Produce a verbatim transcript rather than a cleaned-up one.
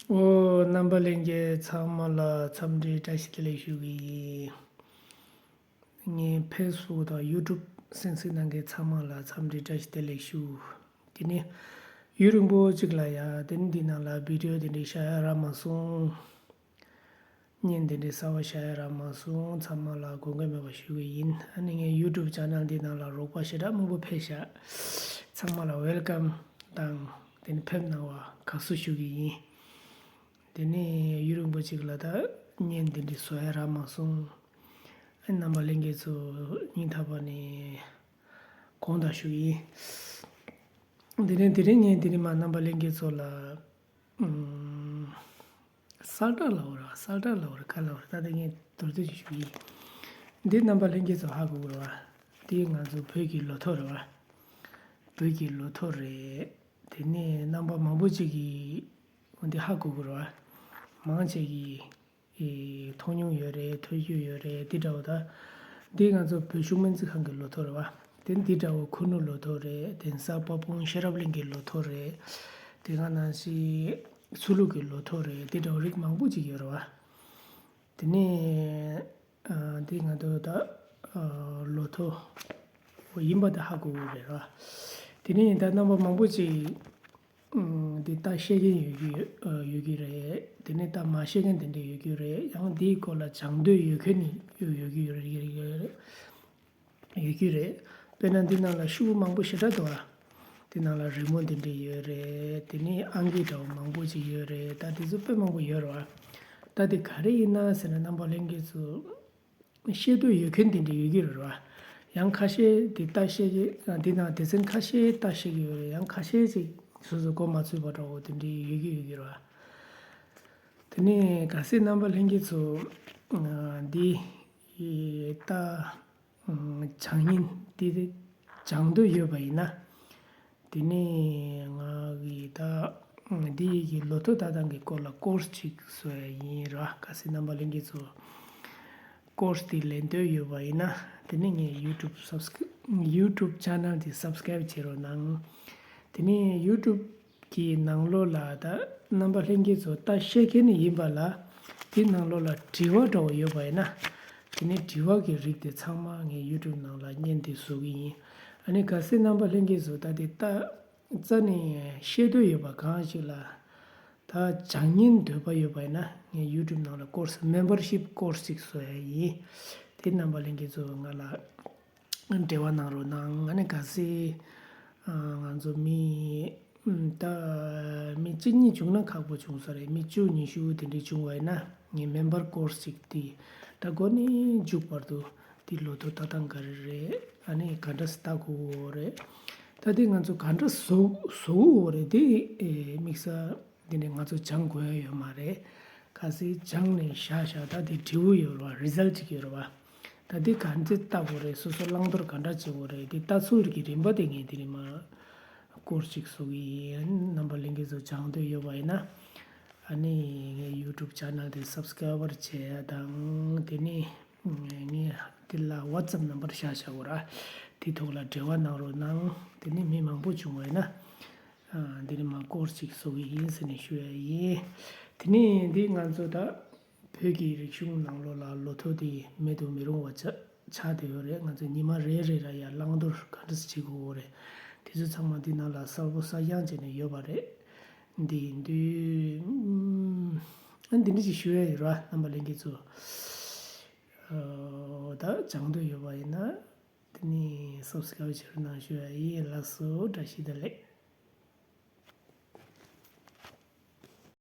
ཨོ། རྣམ་པ་ལྷན་རྒྱས་ཚང་མ་ལ་འཚམས་འདྲི་བཀྲ་ཤིས་བདེ་ལེགས་ཞུ་གི་ཡིན། ངའི་ཕེ་སི་བུག་དང་ཡུ་ཊུབ་གསན་གཟིགས་གནང་མཁན་ཚང་མ་ལ་འཚམས་འདྲི་བཀྲ་ཤིས་བདེ་ལེགས་ཞུ། དེ་ནས་ཡུན་རིང་པོ་གཅིག་ལ་ཡ་དེ་ནས་འདི་ནང་ལ་བི་ཌི་ཡོ་དེ་འདྲའི་བཞག་ཡ་རག་མ་སོང་། བརྙན་དེ་འདྲའི་གསར་བ་བཞག་ཡ་རག་མ་སོང་། ཚང་མ་ལ་དགོངས་འགལ་མེད་པ་ཞུ་གི་ཡིན། ཨ་ནི་ངའི་ཡུ་ཊུབ་ཅེ་ནལ་འདི་ནང་ལ་རོགས་པ་ཞེ་དྲག་མང་པོ་ཕེབས་ཤག། ཚང་མ་ལ་ཝེལ་ཀམ་དང་དེ་ནས་ཕེབས་གནང་བ་དགའ་བསུ་ཞུ་གི་ཡིན། དེ་ནས་ཡུན་རིང་པོ་གཅིག་ལ་ད་བརྙན་དེ་འདྲའི་བཟོ་ཡ་རག་མ་སོང་། ཨ་ནི་རྣམ་པ་ལྷན་རྒྱས་ཚོ་སྙིང་ཐག་པ་ནས་དགོངས་དག་ཞུ་གི་ཡིན། དེ་རིང་དེ་རིང་ངས་དེ་རིང་མ་རྣམ་པ་ལྷན་རྒྱས་ཚོ་ལ་ཨུམ། གསལ་བསྒྲགས་ལབ་དགོས་རེད་བ། གསལ་བསྒྲགས་ལབ་དགོས་རེད། ག་ལབ་དགོས་རེད། ད་ལྟ་ངས་མདོར་བསྡུས་ཅིག་ཞུ་གི་ཡིན། འདི་རྣམ་པ་ལྷན་རྒྱས་ཚོ་ཧ་གོ་གི་རེད་བ། འདི་ང་ཚོ་བོད་ཀྱི་ལོ་ཐོ་རེད་བ། བོད་ཀྱི་ལོ་ཐོ་རེད། དེ་ནས་རྣམ་པ་མང་པོ་ཅིག་གིས་འདི་ཧ་གོ་གི་རེད་བ། མང་ཆེ་གིས་ཨེ་མཐོང་མྱོང་ཡོད་རེད། ཐོས་རྒྱུ་ཡོད་རེད། འདི་འདྲ་བོ་ད། འདི་ང་ཚོ་བོད་གཞུང་སྨན་རྩིས་ཁང་གི་ལོ་ཐོ་རེད་བ། དེ་འདི་འདྲ་བོ་ཁུ་ནུ་ལོ་ཐོ་རེད། དེང་སང་དཔལ་སྤུངས་ཤེས་རབ་གླིང་གི་ལོ་ཐོ་རེད། དེ་ག་ནང་བཞིན་ཆོས་ལུགས་ཀྱི་ལོ་ཐོ་རེད། འདི་འདྲ་བོ་རིགས་མང་པོ་ཅིག་ཡོད་རེད་བ། དེ་ནས་ཨ་འདི་ང་ཚོ་ད་ཨ་ལོ་ཐོ་ཡིན་པ་དེ་ཧ་གོ་གི་རེད་བ། དེ་ནས་ད་རྣམ་པ་མང་པོ་ཅིག་ཨ་འདི་ལྟ་ཤེས་མཁན་ཡོད་ཀྱི་ཨ་ཡོད་ཀྱི་རེད། དེ་ནས་ལྟ་མ་ཤེས་མཁན་དེ་འདྲ་ཡོད་ཀྱི་རེད། ཡང་འདིའི་སྐོར་ལ་སྦྱང་འདོད་ཡོད་མཁན་ནི་ཡོད་ཡོད་ཀྱི་ཡོད་རེད། ཡོད་ཀྱི་རེད། དཔེར་ན་འདི་ནང་ལ་ཤོག་བུ་མང་པོ་ཞེ་དྲག་འདུག་ཨ། འདི་ནང་ལ་རི་མོ་འདི་འདྲ་ཡོད་རེད། དེ་ནས་ཨང་ཀི་འདྲ་བོ་མང་པོ་ཅིག་ཡོད་རེད། ད་དེ་ཚོ་དཔེ་མང་པོ་ཡོད་རེད་བ། ད་དེ་ག་རེ་ཡིན་ན་ཟེར་ན་རྣམ་པ་ལྷན་རྒྱས་ཚོ་ཤེས་འདོད་ཡོད་མཁན་དེ་འདྲ་ཡོད་ཀྱི་རེད་བ། ཡང་ཁ་ཤས་དེ་ལྟ་ཤེས་ཀྱི་འདི་ནང་སྡེ་ཚན་ཁ་ཤས་ལྟ་ཤེས་ཀྱི་ཡོད་རེད། ཡང་ཁ་ཤས་ཅིག་སོ་སོ་མགོ་མ་ཚོས་པ་འདྲ་བོ་དེ་འདྲ་ཡོད་ཀྱི་ཡོད་ཀྱི་རེད་བ། དེ་ནས་གལ་སྲིད་རྣམ་པ་ལྷན་རྒྱས་ཚོ་འདི་ལྟ་སྦྱང་ཉིན་དེ་སྦྱང་འདོད་ཡོད་པ་ཡིན་ན། དེ་ནས་ང་གིས་ད་འདི་ཡི་གི་ལོ་ཐོ་ལྟ་སྟངས་ཀྱི་སྐོར་ལ་ཀོར་སི་ཅིག་བཟོ་ཡ་ཡིན་ར། གལ་སྲིད་རྣམ་པ་ལྷན་རྒྱས་ཚོ་ཀོར་སི་དེ་ལེན་འདོད་ཡོད་པ་ཡིན་ན། དེ་ནས་ངའི་ཡུ་ཊུབ་སབ་སི་ཀི་ཡུ་ཊུབ་ཅེ་ནལ་དེ་སབ་སི་ཀ་རེབ་བྱེད་རོགས་གནང་། དེ་ནས་ཡུ་ཊུབ་ཀྱི་ནང་ལོགས་ལ་ད་རྣམ་པ་ལྷན་རྒྱས་ཚོ་ལྟ་ཤེས་མཁན་ནི་ཡིན་པ་ལ། དེ་ནང་ལོགས་ལ་དྲི་བ་འདྲ་བོ་ཡོད་པ་ཡིན་ན། དེ་ནས་དྲི་བ་གི་རིགས་དེ་ཚང་མ་ངས་ཡུ་ཊུབ་ནང་ལ་བརྙན་དེ་བཟོ་གི་ཡིན། ཨ་ནི་གལ་སྲིད་རྣམ་པ་ལྷན་རྒྱས་ཚོ་ད་དེ་ལྟ་རྩ་ནས་ཤེས་འདོད་ཡོད་པ་གང་ཞིག་ལ། ད་སྦྱང་སྙིང་འདོད་པ་ཡོད་པ་ཡིན་ན་ངས་ཡུ་ཊུབ་ནང་ལ་ཀོར་སི་མེམ་བར་ཤིབ་ཀོར་སི་ཅིག་བཟོ་ཡ་ཡིན། དེ་རྣམ་པ་ལྷན་རྒྱས་ཚོ་ང་ལ་འབྲེལ་བ་གནང་རོགས་གནང་། ཨ་ནི་གལ་སྲིད་ང་ཚོ་མི་ད་མི་གཅིག་གཉིས་བྱུང་ན་ཁག་པོ་བྱུང་ས་རེད། མི་བཅུ་ཉི་ཤུ་དེ་འདྲ་བྱུང་བ་ཡིན་ན་ངས་མེམ་བར་ཀོར་སི་ཅིག་དེ་ད་འགོ་ནས་མཇུག་བར་དུ་དེ་ལོ་ཐོ་ལྟ་སྟངས་ག་རེ་རེད། ཨ་ནི་ག་འདྲ་སེ་ལྟ་དགོས་རེད། ད་དེ་ང་ཚོ་ག་འདྲ་བཟོ་བཟོ་དགོས་རེད། དེ་དམིགས་བསལ་འདི་ནས་ང་ཚོ་སྦྱང་དགོས་ཡ་ཡོད་མ་རེད། གལ་སྲིད་སྦྱངས་ནས་བཞག་བཞག་ད་དེ་འབྲས་བུ་ཡོད་རེད་བ། རི་ཛལ་ཅིག་ཡོད་རེད་བ། ད་དེ་ག་འདྲ་ལྟ་དགོས་རེད། སོ་སོ་བླང་དོར་ག་འདྲ་བྱེད་དགོས་རེད། དེ་ལྟ་ཚུལ་གྱི་རིམ་པ་དེ་ངས་དེ་རིང་མ་ཀོར་སི་ཅིག་བཟོ་གི་ཡིན། རྣམ་པ་ལྷན་རྒྱས་ཚོ་སྦྱང་འདོད་ཡོད་པ་ཡིན་ན། ཨ་ནི་ངའི་ཡུ་ཊུབ་ཅེ་ནལ་དེ་སབ་སི་ཀ་རེབ་བྱེད་ཡ་དང་། དེ་ནས་ངས་དེ་ལ་ཝ་ཊི་སེབ་ནམ་བར་བཞག་བཞག་དགོས་ར། དེ་ཐོག་ལ་འབྲེལ་བ་གནང་རོགས་གནང་། དེ་ནས་མི་མང་པོ་བྱུང་བ་ཡིན་ན། ཨ། འདི་ནས་མ་ཀོར་སི་ཅིག་བཟོ་གི་ཡིན་ཟེར་ནས་ཞུ་ཡ་ཡིན། དེ་ནས་འདི་ང་ཚོ་ད་བོད་ཀྱི་རིག་གཞུང་ནང་ལོགས་ལ་ལོ་ཐོ་དེ་མེད་དུ་མི་རུང་བ་ཆགས་ཆགས་བསྡད་ཡོད་རེད། ང་ཚོ་ཉི་མ་རེ་རེ་ལ་ཡ་བླང་དོར་ག་འདྲ་སེ་བྱེད་དགོས་རེད། དེ་ཚོ་ཚང་མ་འདི་ནང་ལ་གསལ་པོ་གསལ་རྐྱང་བྱས་ནས་ཡོད་པ་རེད། འདི་ཡིན་དུས་ཨ། འདི་འདྲ་ཅིག་ཞུ་ཡ་ཡོད་ར། རྣམ་པ་ལྷན་རྒྱས་ཚོ་ད་སྦྱང་འདོད་ཡོད་པ་ཡིན་ན། དེ་ནས་སབ་སི་ཀ་རེབ་བྱེད་རོགས་གནང་ཞུ་ཡ་ཡིན། ལགས་སོ། བཀྲ་ཤིས་བདེ་ལེགས།